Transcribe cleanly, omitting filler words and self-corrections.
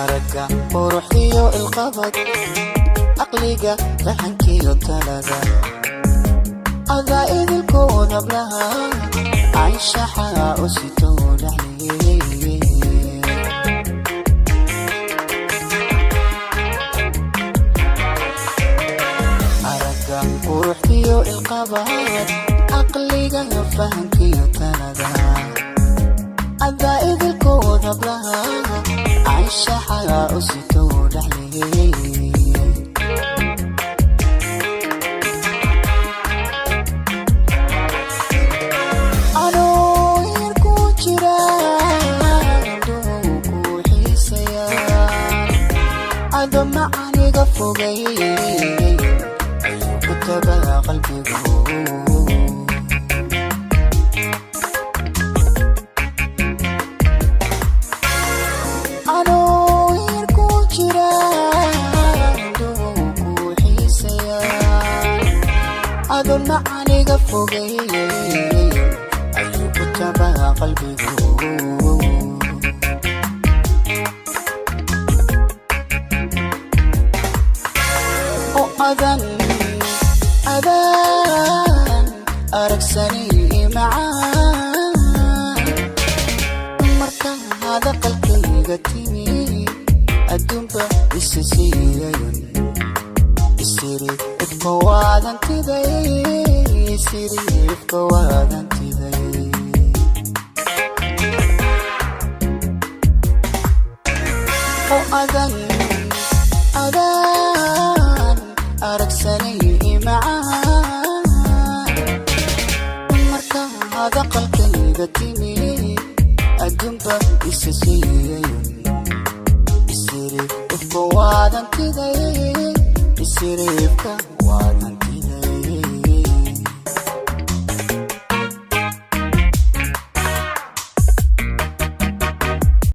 Aragga quruxdiyo ilqabad, caqliga, fahankiyo talada, adaa idilkooda hablaha anshaxa u sito dhexliye. Aragga quruxdiyo ilqabad, caqliga, fahankiyo talada, adaa idilkooda hablaha anshaxa u sito dhexliye. Anoo yar ku jira, indhuhu ku xiisayaan, ado macaniga fogay ayuu ku tagaa qalbigu. Anoo yar ku jira, indhuhu ku xiisayaan, ado macaniga fogay ayuu ku tagaa qalbigu. Oo adan adaan aragsani macaan, markaad aqalkayga timi, adduunba isa siiyayun isiri ifka waadantiday, isiri ifka waadantiday. Oo adan adaan aragsanay macaan, markaad aqalkayga timi, adduunba isa siiyayun isiri ifka waadantiday,